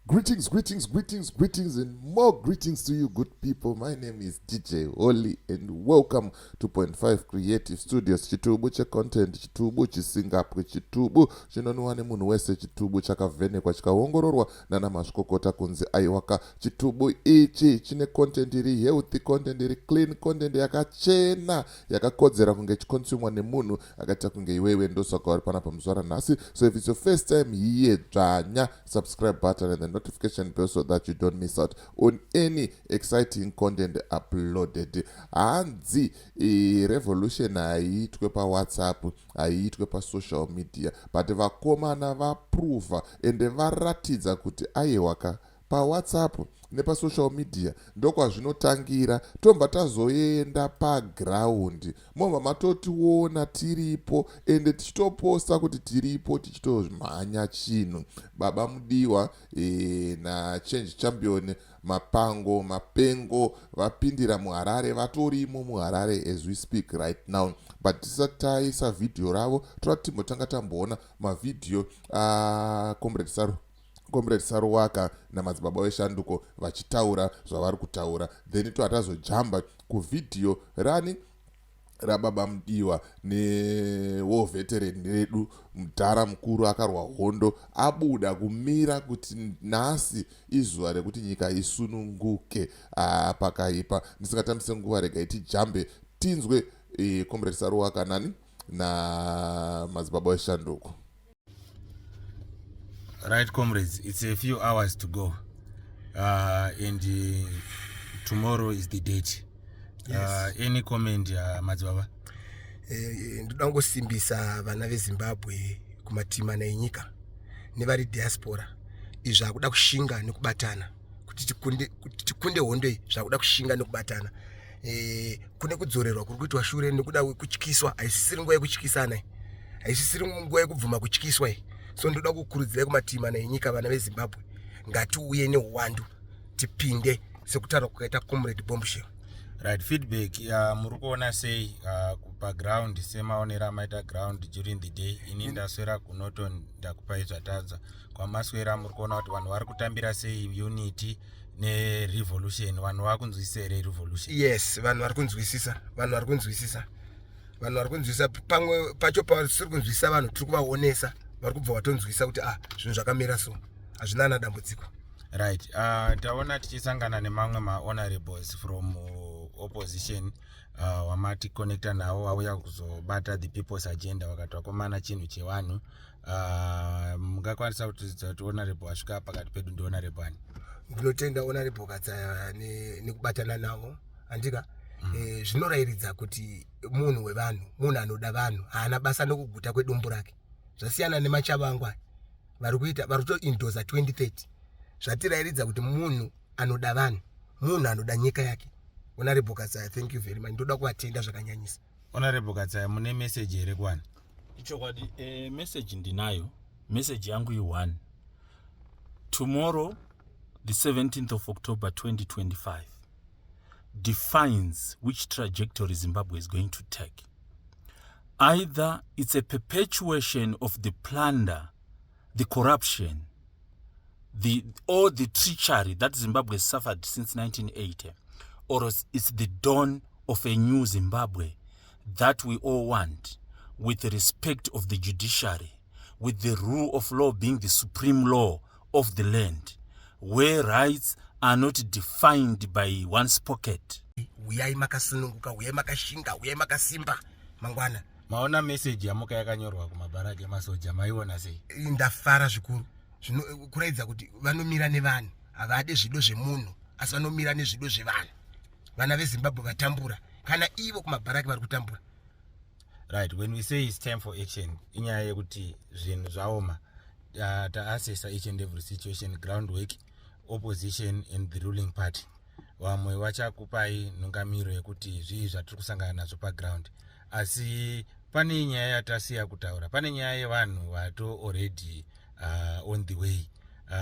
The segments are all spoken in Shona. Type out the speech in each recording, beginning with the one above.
Greetings, greetings, greetings, greetings, and more greetings to you, good people. My name is DJ Holly, and welcome to Point 5 Creative Studios. Chitubu checontent, chitubu chisingapwe, chitubu chinonwiwa nemunhu wese, chitubu chakavhenekwa chikaongororwa nana mazvikokota kunzi aiwaka. Chitubu ichi chine content iri healthy, content iri clean, content yakachena, yakakodzera kunge ichiconsumwa nemunhu akaita kunge iwewe. Ndosaka uri panapa muzuva ranhasi. So if it's your first time here, dzvanya subscribe button and the notification bell so that you don't miss out on any exciting content uploaded. Hanzi revolution haiitwe paWhatsApp, haiitwe pasocial media, but vakomana vaprova ende varatidza kuti aiwaka, paWhatsApp nepasocial media ndokwazvinotangira. Tobva tazoenda paground, mobva matotiona tiripo ende tichitoposta kuti tiripo, tichitomhanya chinhu. Baba Mudiwa nachange champion Mapango Mapengo vapindira muHarare, vatorimo muHarare as we speak right now. But tisati taisa vhidhiyo ravo, toda timbotanga tamboona mavhidhiyo acomrade Saru, Comrade Saruwaka namadzibaba veshanduko vachitaura zvavari kutaura, then to hatazojamba kuvhidhiyo rani rababa Mudiwa newar veteran redu, mudhara mukuru akarwa hondo, abuda kumira kuti nhasi izuva rekuti nyika isununguke. Pakaipa. Ndisingatambise nguva, regai tijambe tinzwe Comrade Saruwaka nani namadzibaba veshanduko. Right, comrades, it's a few hours to go. And tomorrow is the date. Yes. Any comment, Madzibaba? Ndoda kungosimbisa vana veZimbabwe kumatima enyika nevari diaspora. Izvi zvakuda kushinga nekubatana kuti tikunde hondo iyi. Zvakuda kushinga nekubatana. Kune kudzorerwa kuri kuitwa shure nekuda kutyiswa. Haisisiri nguva yekutyisana iyi, haisisiri nguva yekubvuma kutyiswa iyi. So ndoda kukurudzirai kumatima enyika, vana veZimbabwe, ngatiuye neuwandu tipinde sekutaura kwakaita Comrade Bombshell. Right, feedback muri kuona sei paground, semaonero amaita ground during the day? Ini ndaswera kuNorton, ndakupai zvatadza kwamaswera. Muri kuona kuti vanhu vari kutambira sei unity nerevolution? Vanhu vakunzwisisa here revolution? Yes, vanhu vari kunzwisisa, vanhu vari kunzwisisa, vanhu vari kunzwisisa. Pamwe pacho pasiri kunzwisisa vanhu, tiri kuvaonesa, vari kubva vatonzwisisa kuti ah, zvinhu zvakamira so, hazvina ana dambudziko. Right, taona tichisangana nemamwe mahonorables from opposition wamati connecta navo, vauya kuzobata the people's agenda. Vakati vakomana, chinhu chevanhu. Mungakwanisa kutiudza kuti honorable asvika pakati pedu ndihonorable ani? Ndinotenda Honorable Katsaya nekubatana navo, handika? Zvinorayiridza kuti munhu wevanhu, munhu anoda vanhu, haana basa nokuguta kwedumbu rake. Zvasiyana nemaChabangu aya vari kuita, vari kutoendorsa 2030. Zvatirayiridza kuti munhu anoda vanhu, munhu anoda nyika yake. Honorable Katsaya, thank you very much. Ndoda kuvatenda zvakanyanyisa. Honorable Katsaya, mune message here kuvanhu? Ichokwadi, message ndinayo. Message yangu i1: tomorrow, the 17th of October 2025, defines which trajectory Zimbabwe is going to take. Either it's a perpetuation of the plunder, the corruption, the all the treachery that Zimbabwe suffered since 1980, or it's the dawn of a new Zimbabwe that we all want, with the respect of the judiciary, with the rule of law being the supreme law of the land, where rights are not defined by one's pocket. Uyai makasununguka, uyai makashinga, uyai makasimba mangwana. Maona meseji yamuka yakanyorwa kumabharaki emasoja, maiona sei? Ndafara zvikuru. Kuratidza kuti vanomira nevanhu, havade zvido zvemunhu, asi vanomira nezvido zvevanhu. Vana veZimbabwe vatambura, kana ivo kumabharaki vari kutambura. Right, when we say it's time for action, inyaya yekuti zvinhu zvaoma. Taassessa each and every situation, ground work, opposition and the ruling party. Vamwe vachakupai nhungamiro yekuti zvii zvatiri kusangana nazvo paground. Asi pane nyaya yatasiya kutaura, pane nyaya yevanhu vato already on the way.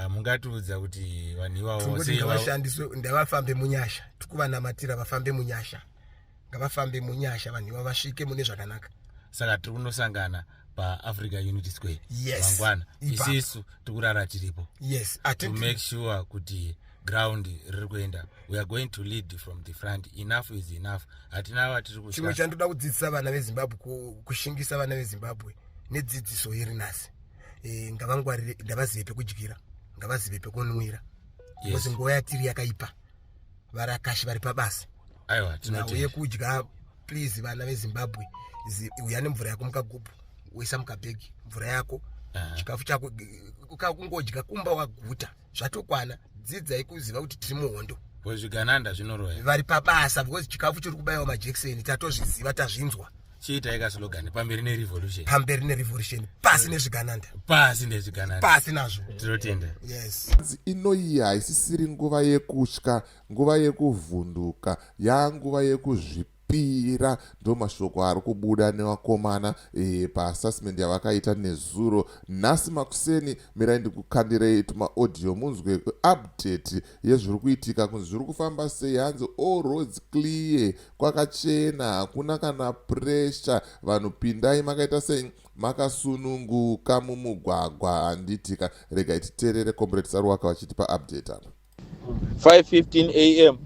Mungatiudza kuti vanhu ivavo Tongoti sei ngavashandiswe, ngavafambe munyasha. Tikuvanamatira vafambe munyasha, ngavafambe munyasha vanhu ivavo, vasvike mune zvakanaka. Saka tiri kunosangana paAfrica Unity Square. Yes. Mangwana. Ipapo. Isisu tikurara tiripo Yes. to make sure kuti ground riri kuenda. We are going to lead from the front. Enough is enough. Hatina vatiri Chimwe kutya. chandoda kudzidzisa vana veZimbabwe, kushingisa vana veZimbabwe nedzidziso iri nhasi, ngavangwarire, ngavazive pekudyira, ngavazive pekunwira, because nguva yatiri yakaipa, varakashi vari pabasa. Aiwa. Nhau Tinotenda. yekudya, please, vana veZimbabwe, uya nemvura yako mukagubhu, woisa mukabhegi mvura yako, chikafu chako, ukakungodya kumba waguta, zvatokwana. Dzidzai kuziva kuti tiri muhondo. Zvigananda zvinoroya. Vari pabasa, because chikafu chiri kubayiwa majekiseni, tatozviziva, tazvinzwa. Chiitai kaslogan: pamberi nerevolution. Pamberi nerevolution, pasi nezvigananda. Pasi nezvigananda. Pasi nazvo. Tinotenda. Yes. Hanzi inoyi haisisiri nguva yekutya, nguva yekuvhunduka, yanguva yekuzvipira. Ndo mashoko ari kubuda nevakomana paassessment yavakaita nezuro. Nhasi makuseni, mirai ndikukandirei tumaaudio munzwe update yezviri kuitika, kunzi zviri kufamba sei. Hanzi all roads clear, kwakachena, hakuna kana pressure. Vanhu pindai makaita sei, makasununguka mumugwagwa, handitika? Regai titeerere Comrade Saruwaka vachitipa update apa. 5:15 a.m.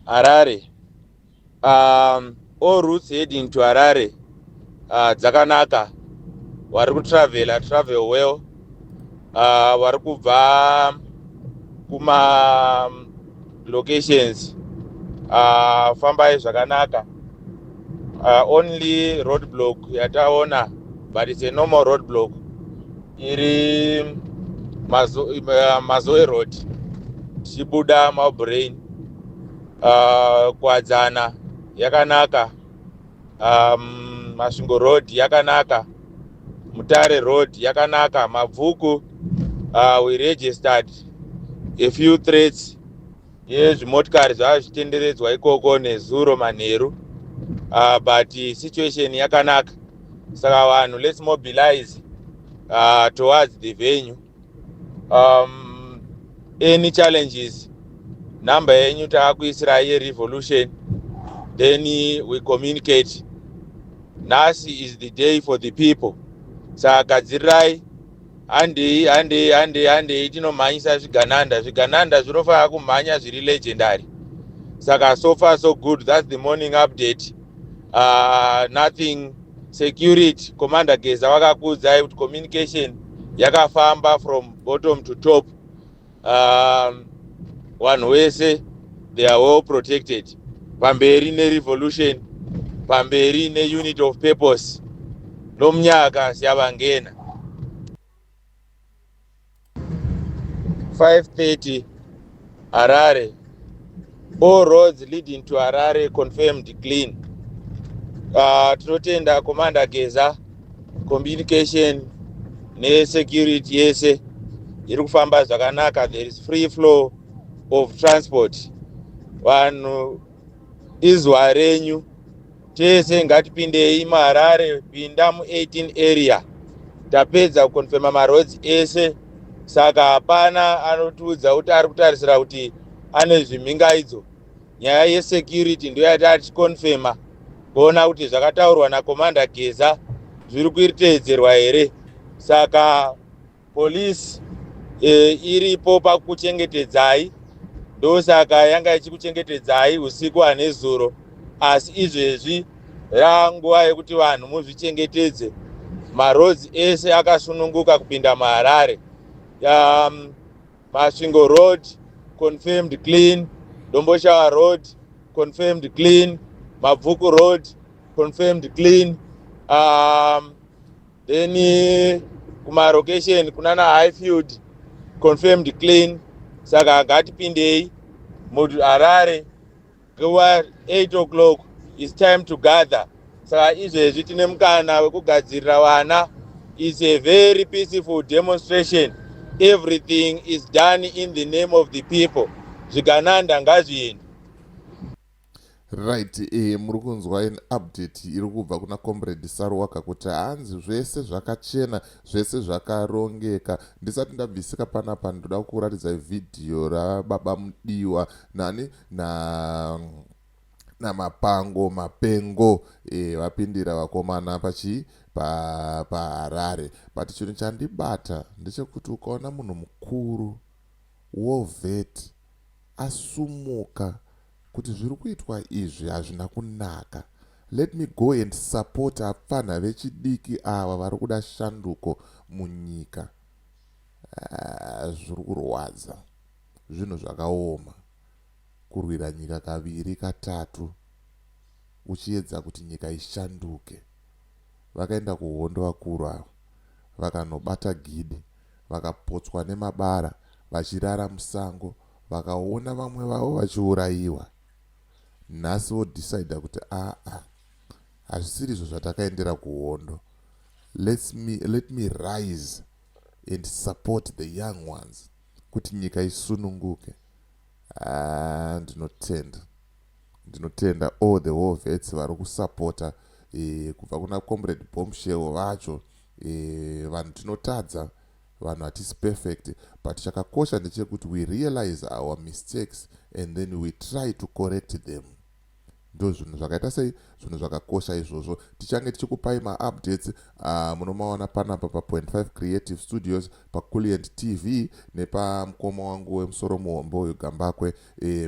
Harare. All routes heading to Harare dzakanaka. Vari kutravela, travel well. Vari kubva kuma locations, fambai zvakanaka. Only road block yataona, but it's a normal road block, iri Mazoe Road tichibuda Mabelreign. Kuwadzana yakanaka, Masvingo Road yakanaka, Mutare Road yakanaka. Mabvuku, we registered a few threats yezvimotikari zvava zvichitenderedzwa ikoko nezuro manheru, but situation yakanaka. Saka vanhu, let's mobilize towards the venue. Any challenges, namba yenyu taakuisirai yerevolution, then we communicate. Nhasi is the day for the people, saka gadzirirai. Handei, handei, handei, handei, tinomhanyisa zvigananda. Zvigananda zvinofanira kumhanya zviri legendary. Saka so far so good. That's the morning update. Nothing. Security, Commander Geza vakakuudzai kuti communication yakafamba from bottom to top. Vanhu vese, they are well protected. Pamberi nerevolution, pamberi neunit of purpose. Lomnyaka siyabangena. 5:30 Harare. All roads leading to Harare confirmed clean. Tinotenda Commander Geza. Communication nesecurity yese iri kufamba zvakanaka. There is free flow of transport. Vanhu, izuva renyu tese, ngatipindei muHarare. Pinda mu18 area. Tapedza kuconfirma maroads ese, saka hapana anotiudza kuti ari kutarisira kuti ane zvimhingaidzo. Nyaya yesecurity ndo yataa tichiconfirma, kuona kuti zvakataurwa naCommander Geza zviri kuiteedzerwa here. Saka polisi iripo pakuchengetedzai, ndosaka yanga ichikuchengetedzai usiku hanezuro, asi izvezvi ranguva yekuti vanhu muzvichengetedze. Maroads ese akasununguka kupinda muHarare. Masvingo Road confirmed clean, Domboshawa Road confirmed clean, Mabvuku Road confirmed clean. Then kumarokesheni kunana Highfield confirmed clean. Saka ngatipindei muHarare nguva 8 o'clock is time to gather. Saka izvezvi tine mukana wekugadzirira vana. Is a very peaceful demonstration. Everything is done in the name of the people. Zvigananda ngazviende. Right, muri kunzwa an update iri kubva kuna Comrade Saruwaka kuti hanzi zvese zvakachena, zvese zvakarongeka. Ndisati ndabvisika panapa, ndoda kuratidzai vhidhiyo rababa mudiwa nani na naMapango Mapengo. Vapindira vakomana pachi paHarare pa, but chinhu chandibata ndechekuti ukaona munhu mukuru war vet asumuka kuti zviri kuitwa izvi hazvina kunaka, let me go and support apfanha vechidiki ava vari kuda shanduko munyika. Zviri kurwadza, zvinhu zvakaoma kurwira nyika kaviri katatu uchiedza kuti nyika ishanduke. Vakaenda kuhondo vakuru ava, vakanobata gidi, vakapotswa nemabara, vachirara musango, vakaona vamwe vavo vachiurayiwa. Nhasi vodecida kuti aa, hazvisirizvo zvatakaendera kuhondo, let me rise and support the young ones kuti nyika isununguke. Ah, ndinotenda, ndinotenda all the war vets vari kusapota, kubva kuna Comrade Bombshell vacho. Vanhu tinotadza, vanhu hatisi perfect, but chakakosha ndechekuti we realize our mistakes and then we try to correct them. Ndo zvinhu zvakaita sei, zvinhu zvakakosha izvozvo. Tichange tichikupai maupdates, munomaona panapa pa.5 Creative Studios, paCuliant TV nepamukoma wangu wemusoro muhombe uyu, Gambakwe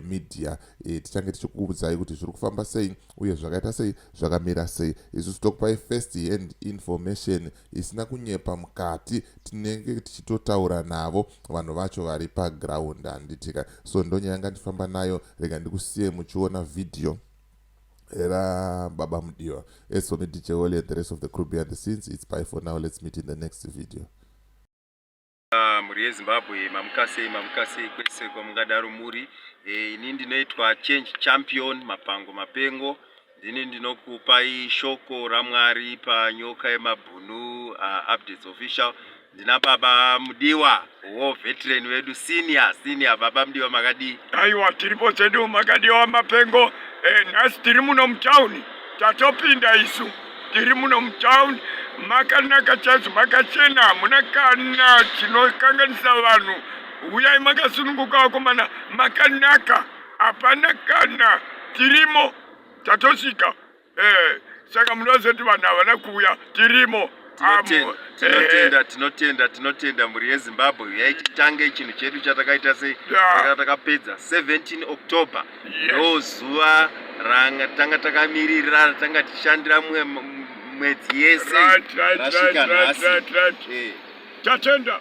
Media. Tichange tichikuudzai kuti zviri kufamba sei uye zvakaita sei, zvakamira sei. Isusu tokupai first hand information isina kunyepa mukati. Tinenge tichitotaura navo vanhu vacho vari paground, handitika? So ndonyaya yanga ndifamba nayo. Rega ndikusiye muchiona vhidhiyo rababa Mudiwa. As for me, DJ Oli, and the rest of the crew behind the scenes, it's bye for now. Let's meet in the next video. Mhuri yeZimbabwe, mamukasei, mamukasei kwese kwamungadaro muri. Ini ndinoitwa Change Champion Mapango Mapengo. Ndini ndinokupai shoko raMwari paNyoka yeMabhunu Updates Official. Ndina Baba Mudiwa, war veteran wedu, senior, senior. Baba Mudiwa, makadii? Aiwa, tiripo zedu. Makadiwa, Mapengo? Nhasi tiri muno mutauni, tatopinda isu, tiri muno mutauni. Makanaka chaizvo, makachena, hamuna kana chinokanganisa vanhu. Uyai makasununguka vakomana, makanaka, hapana kana, tirimo, tatosvika. Saka munozoti vanhu havana kuuya, tirimo. Tinotenda, tinotenda, tinotenda. Mhuri yeZimbabwe, uyai titange chinhu chedu chatakaita sei, takapedza 17 October. Ndo zuva ratanga takamiririra, ratanga tichishandira mwedzi yese. Rasvika nhasi. Tatenda.